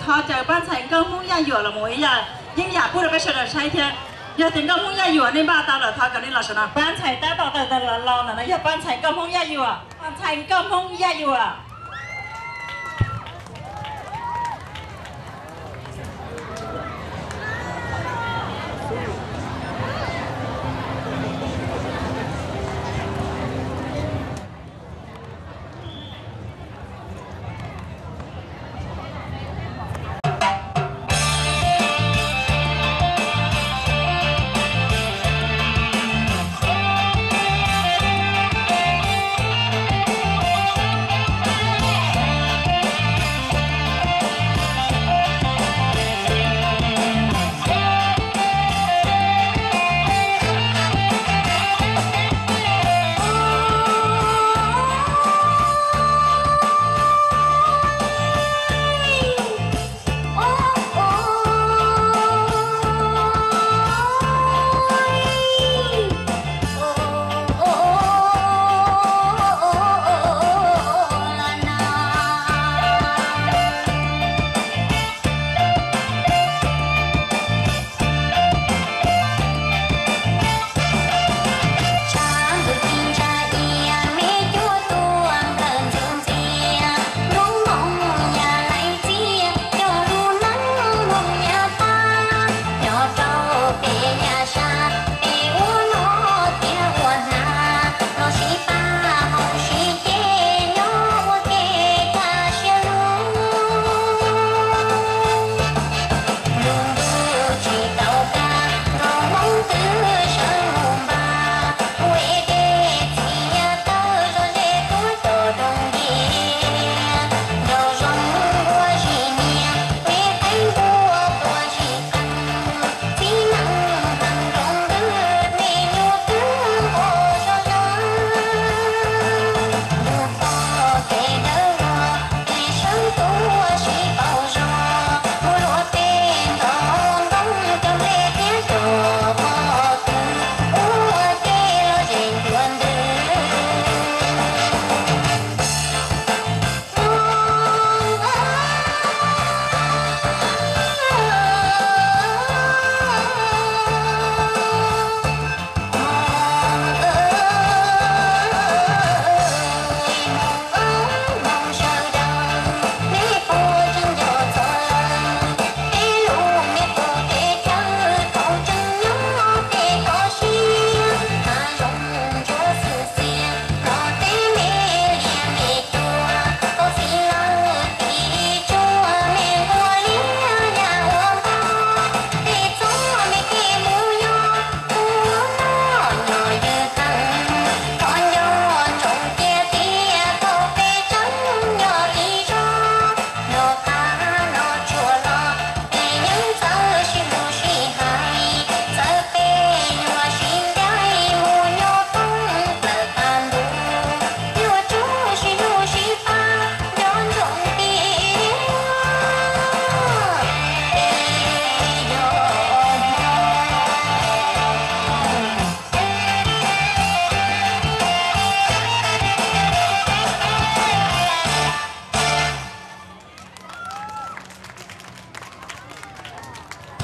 Thov caw pab ntxhais nkauj Hmoob Yaj Yuam los mus ib yam, yeeb yam pub rau peb sawv daws saib thiab. Yog tias nkauj Hmoob Yaj Yuam nej npaj tau lawm thov kom nej los saum no. Pab ntxhais tab tom tawm tawm los los ntawm no yog pab ntxhais nkauj Hmoob Yaj Yuam. Pab ntxhais nkauj Hmoob Yaj Yuam.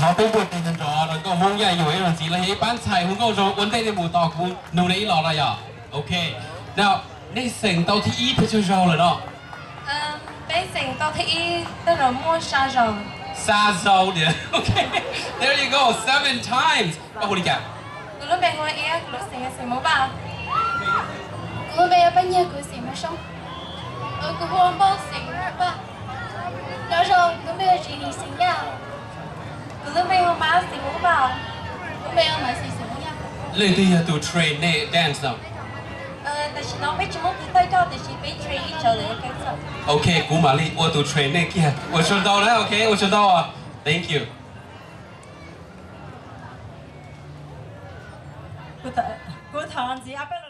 Thov peb npuaj tes nrov nrov rau nkauj Hmoob Yaj Yuam ib zaug ntxiv los yog ib pab ntxhais hu nkauj zoo ua ntej nej mus tos kuv nug nej ib los no yog. Ok. Now, nej xeem tau thib ib pes tsawg zaug lawm no? Peb xeem tau thib ib tej zaum muaj xya zaus. Xya zaus tiag. Ok. There you go, seven times. Koj hu li cas? Kuv lub npe hu ua Iab, kuv lub xeem yog xeem Hmoob Vaj. Kuv lub npe yog Paj Nyiag, kuv xeem Hmoob Soob. Kuv hu ua Npauj, xeem Hmoob Vaj. Nyob zoo, kuv lub npe yog Tsis Nis, xeem Yaj. Kuv lub npe hu ua Npab, xeem Hmoob Vaj. Kuv lub npe hu ua Maiv Xis, xeem Hmoob Yaj. Leej twg yog tus train nej dance no? Tam sim no peb tsis muaj tus thawj coj, tiam sis peb train ib tsawg lawm. Ok, kuv mam li ua tus train nej kiag. Ua tsaug ntau na, ok, ua tsaug ntau. Thank you. Kuv thov ntxiv ob peb